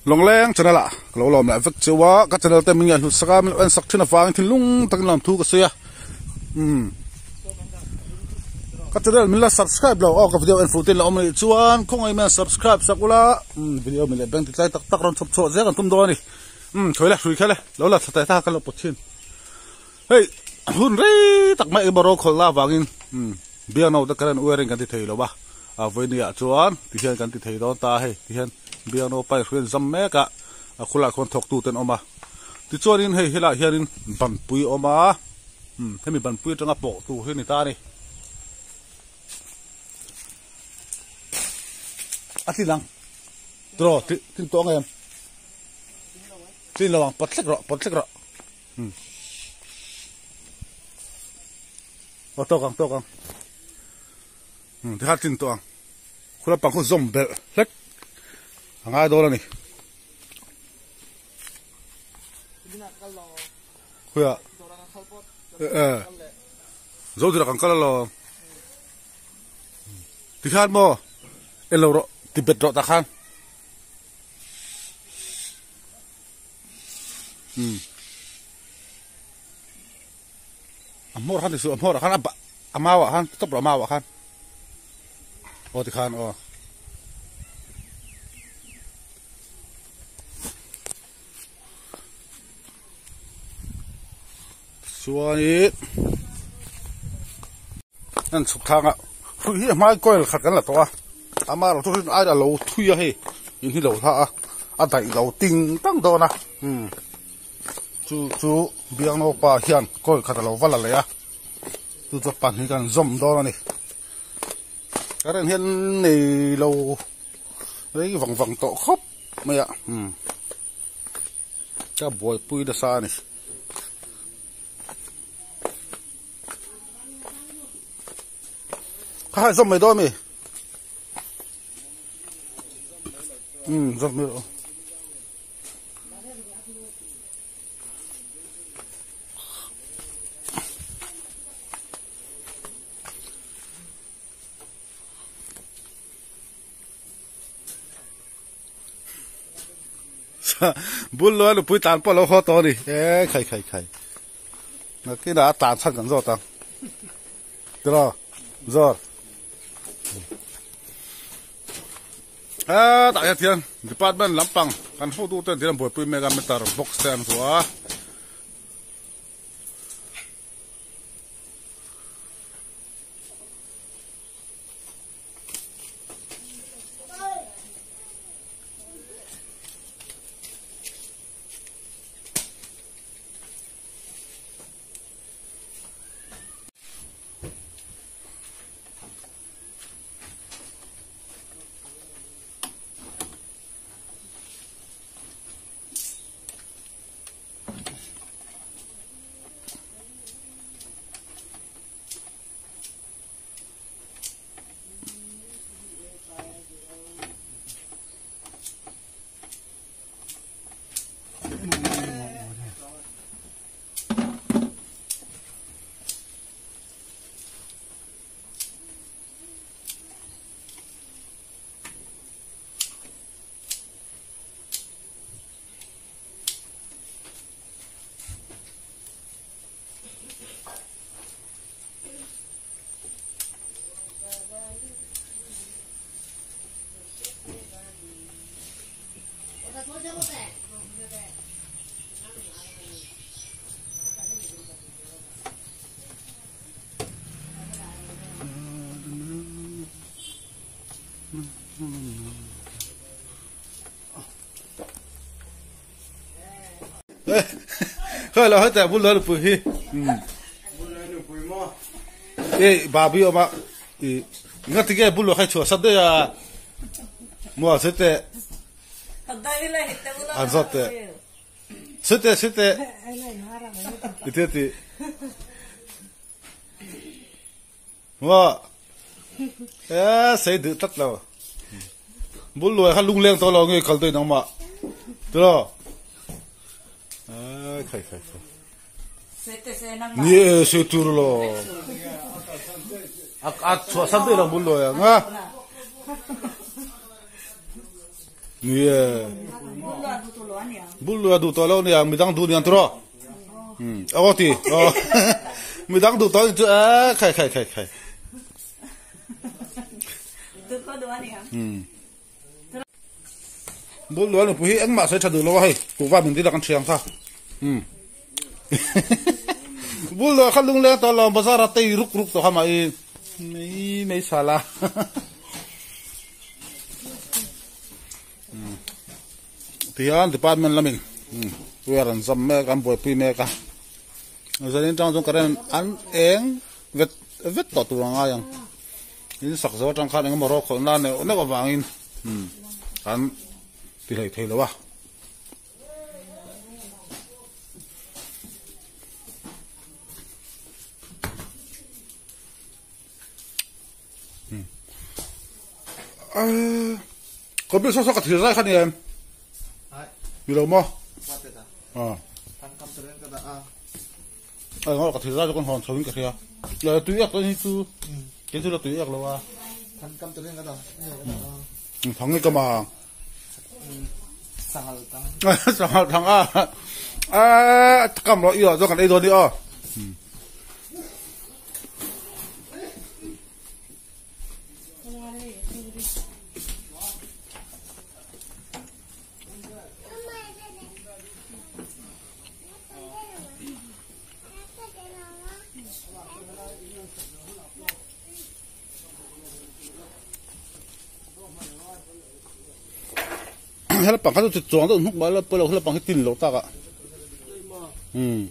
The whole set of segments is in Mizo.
Lawngleng channel ah ka lo lawm leh vek cheu a, ka channel te min ngaihhlut sak a, min lo en sak thin avangin thinlung takin lawmthu ka sawi a, umm ka channel min la subscribe lo aw ka video en fuh te in la awm anih chuan khawngaih hian subscribe sak ula, umm video min leh bank ti tlai tak tak rawn chhawp chhuah zel kan tum dawn a ni, umm khawi le hrui kha le lo la thla teh ta ka lo pawt thin, hei hun rei tak mai engemaw ro khawlna avangin umm biakno te current wiring kan ti thei lo va, a vawinia chuan ti hian kan ti thei dawn ta hei ti hian. Biakno pa in hruain zam mek a, a khulah khuan thawktu te an awm a. Tichuanin hei helaiah hianin banpui a awm a, umm hemi banpui atanga pawh tur hi a ni ta a ni. A tlin ang, tiraw tlin tawh ang em? Tlin lo ang, pawt hlek rawh, pawt hlek rawh. Umm aw tawk ang tawk ang, umm tikhan tlin tawh ang. Khula pang khu zawm belh hlek a ngai dawn a ni. Khuia e zo dira kan kal alo tikhan maw elo rawh ti bet rawh tak khan um a hmawr khan ti suh a hmawr ah khan a bah a mau ah khan stop rawh a mau ah khan aw tikhan aw chuanin an chhuk thlang a hrui hi a hmai coil khat kan la tawh a amaherawhchu chu ai a lo thui a hei in hi lo hlah a a daih lo ting tang dawn a umm. Chu chu Biangnopa hian kawi khat a lo va la leh a, chu chu pahnih kan zawm dawn a ni. Current hian nei lo rei vang vang tawh khawp mai a, umm ka buaipui nasa a ni. Kha kha i zawm mai dawn a mi? Umm zawm mai rawh. Bul lo a nupui tlan pawh a lo haw tawh a ni e khai khai khai nakinah a tlan chhan kan zawt ang tiraw zawr. Hetah hian thian department lampang kan hotu ten thil an buaipui mek a meter box te an vuah a. Khoi lo hete bul lo pui hi. E babi oma i ngati ge bul lo khai chua sat de ya. Mo sete. An zot te. Sete sete. Ite ti. Maw e sei duh tlat lo. Bul luai kha lungleng tawh lo nge kal daih nangmah. Tiraw? Ai khai khai khai. Ni e sei tur lo. A a chhuah san daih lo bul luai ang a. Ni e. Bul luah duh tawh lo nia, midang duh niang tiraw? Um, aw ti. Aw. Midang duh tawh chu e khai khai khai khai. Um. Bul luah nupui hi engmah sawi tha duh lo a hei, kuhva min dil a kan thiang kha. Um. Bul luah kha lungleng tawh lo bazar a tei ruk ruk tawh kha mah i mei mei sala. Tihian department lamin wire an zam mek a an buaipui mek a zanin tang chuan current an eng vet vet tawh tur a ngai ang in sak zo atang khan engemaw rawk khawlh nan neuh neuh avangin an ti hlei thei lo a. Kawmpi saw saw ka thil zai kha ni em? Ni lo maw? Ai ngawt ka thil zai chu kan hawn chho in ka hria. Le tui ek hi chu kei chu la tui ek lo a. Thang ni ka ma. Sangal tang. Sangal tang a. A kam ro i zo kan ei dawn ni aw. Hela pang kha chu chuang deuh hnuk mai la pawilo hela pang hi tin lo tak a um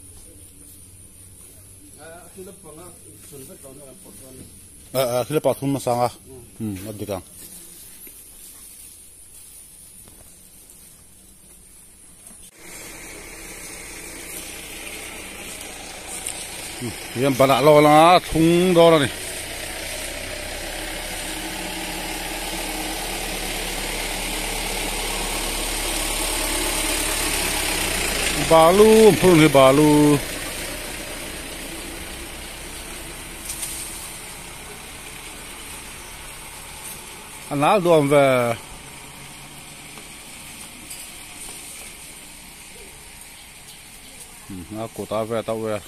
hela pang thum hmasa ang a um a dik ang. Hian banah lo lang a thlung dawn a ni. Balu an phur ang hi balu. A nal duam ve. A kut a vet a uer.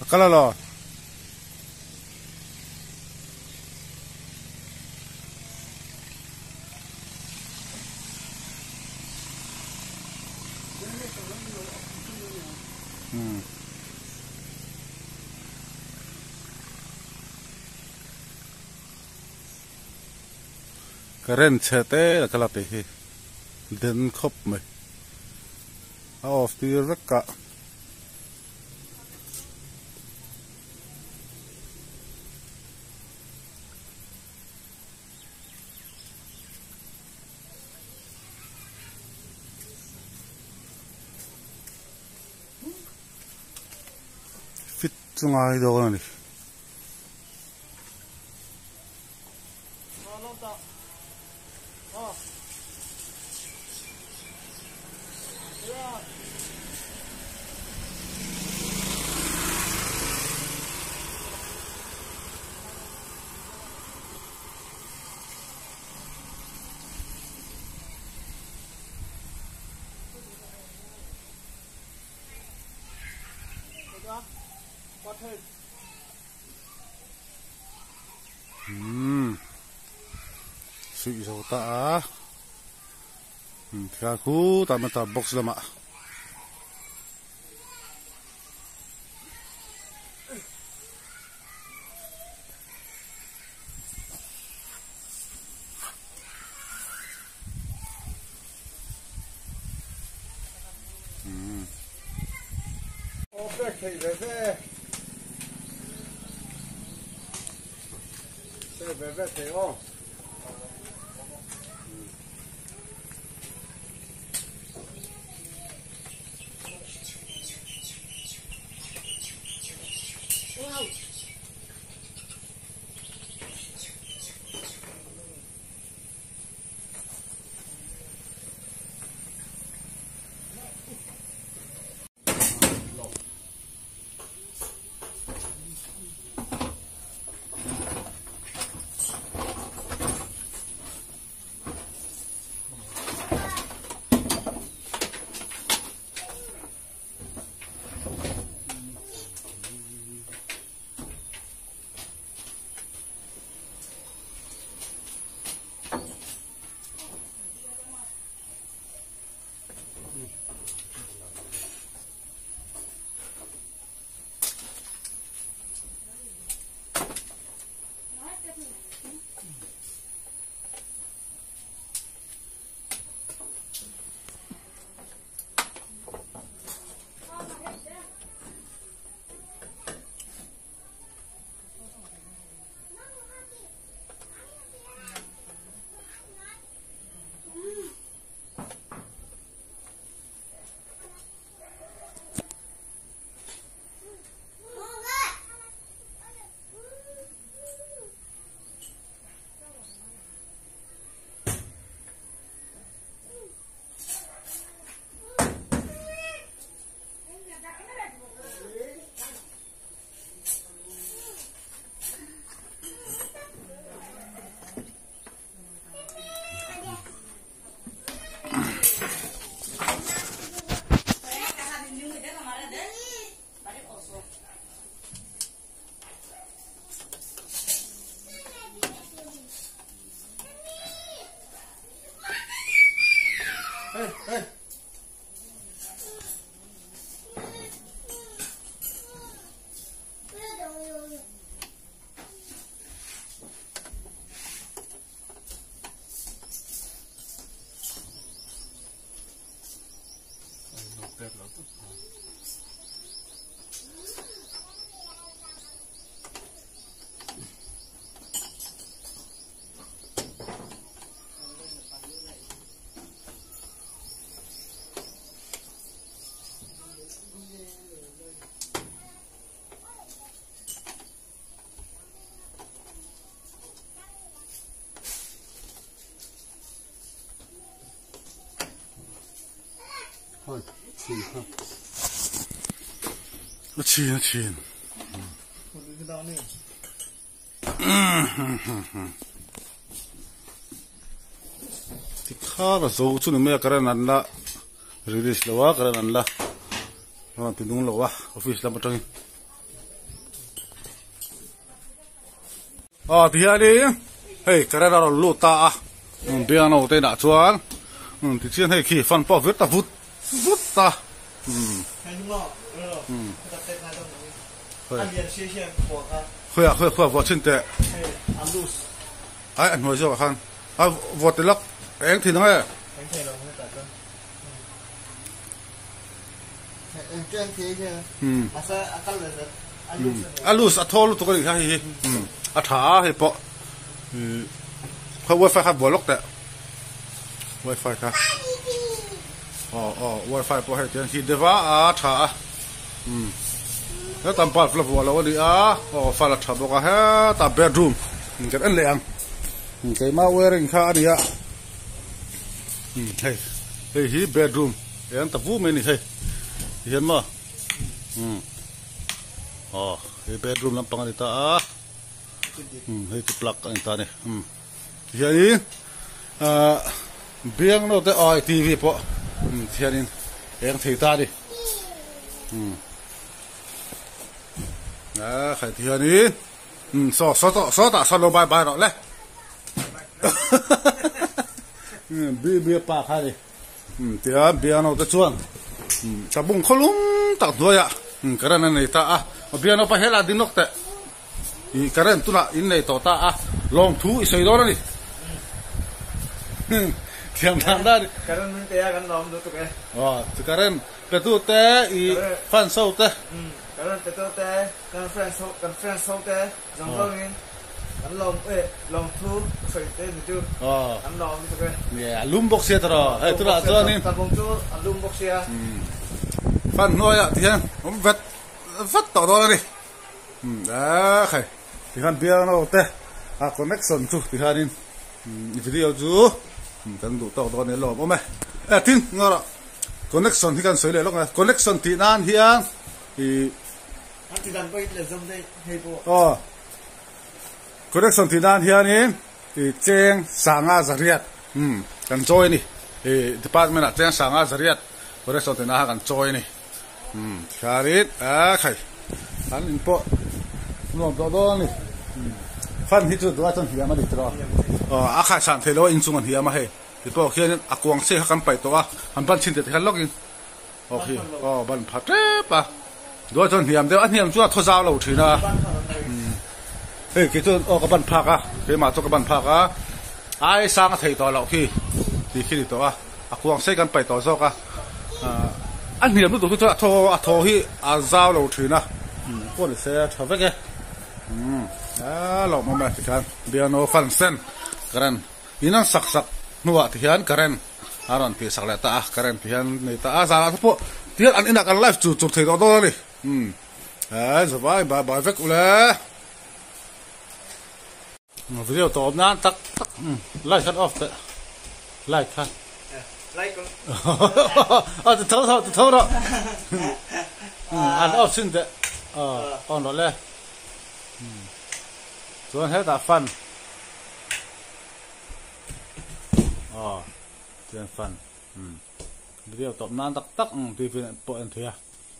A kal alaw. Current chhe te a kal a tih hi den khawp mai a off tir vek a. Fit chu ngai dawn a ni. Umm suih zo ta a thla khutah mata box lamah. A chhin a chhin. Tikhan a zo chu ni mai a current an la release lo a current an la rawn ti nung lo a office lam atangin. Aw tihianin hei current a rawn lut ta a piano te inah chuan tichuan hei khi fan pawh a vir ta vut vut a khawiah khawiah khawiah vuah chhin teh ai a hnuai zawkah khan a vuah ti lak eng thin ang e. A loose a thaw lutuk a nih kha hei hi a tha a hei pawh khawi wifi kha buai lawk teh wifi kha aw aw wifi pawh hei tiang hi deuh a a tha a hetam bulb la vuah loh a ni a aw fan a tha bawk a hetah bedroom kan en leh ang keimah wiring kha a ni a. Hei hei hi bedroom eng ta vu mai a ni hei tihian maw umm aw hei bedroom lampang a ni ta a umm hei chu plug a ni ta a ni umm tihianin ahh biang no te aw T V pawh umm tihianin eng thei ta a ni umm. A khai ti hianin umm saw saw tawh saw tah sawn lo bye bye rawh le. Bi bi pa kha ni umm tihian piano te chuan umm tabung khawlum tak hnuaiah umm current a nei ta a piano pa helai ding lawk teh ih current tunah in nei tawh ta a lawmthu i sawi dawn a ni thiam dan dan current min pe a kan lawm duh tuk e aw current pe tu te ih fans ho te current pe tu te kan friends ho kan friends ho te Zawng zawngin kan lawm e, lawmthu ka sawi te ni chu kan lawm lutuk e. Nge a lum bawk sia tawh hei tunah chuanin. Tlabung chu a lum bawk sia. Fan hnuaiah ti hian awm vet vet tawh dawn a ni. A khai ti khan piano te a connection chu ti hianin video chu kan duh tawk dawn a ni lawm awm e. E tin ngarawh connection hi kan sawi leh lawk a connection tih nan hian ih An ti dan pawhin leh zawm daih hei pawh. Aw. Connection tih nan hianin i cheng sanga zariat umm kan chawi a ni. I department ah cheng sanga zariat connection tih nan kha kan chawi a ni. Umm tikhanin a khai an in pawh nuam tawh dawn a ni. Umm fan hi chu tunah chuan hliam a ni tiraw. Aw a khaisan theih loh a inchung a hliam a hei. Tipawh khianin a kuang chiah kha kan paih tawh a han ban chhin teh tikhan lawkin. Aw khi aw ban pha tep a duai chuan hniam deuh a hniam chu a thaw zau lo thin a hei kei chuan aw ka ban phak a keimah chu ka ban phak a ai sang a thei tawh loh khi tih khi ni tawh a a kuang sei kan paih tawh zawk a a hniam lutuk hi chuan a thaw a thaw hi a zau lo thin a pawh ni se a tha vek e a lawmawm e tikhian piano fan sen current. In an sak sak hnuah ti hian current a rawn tih sak leh ta a, current ti hian nei ta a, zanah te pawh ti hian an inah kan live chur chur thei tawh dawn a ni. Umm he zavai bai bai vek ule. Video tawp nan tak tak light khan off teh light kha. Light kha. A ti tho tho ti tho rawh. An off chhin teh on rawh le. Chuan hetah fan. Aw chuan fan umm video tawp nan tak tak ang tih vel pawh a en thei a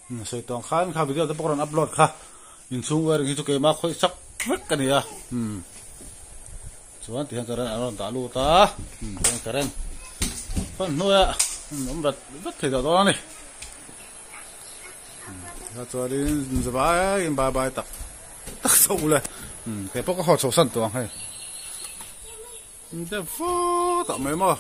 umm sawi tawng khan kha video te pawh ka rawn upload kha inchhung wiring hi chu keimah khawih chak vek a ni a umm chuan tihian current a rawn dah lut a umm chuan current fan hnuaiah awm rat vat thei tawh dawn a ni umm chuanin zavaiin bye bye tak tak chho le umm kei pawh ka haw chho san tawh ang hei. Deuh fawt ah mai maw.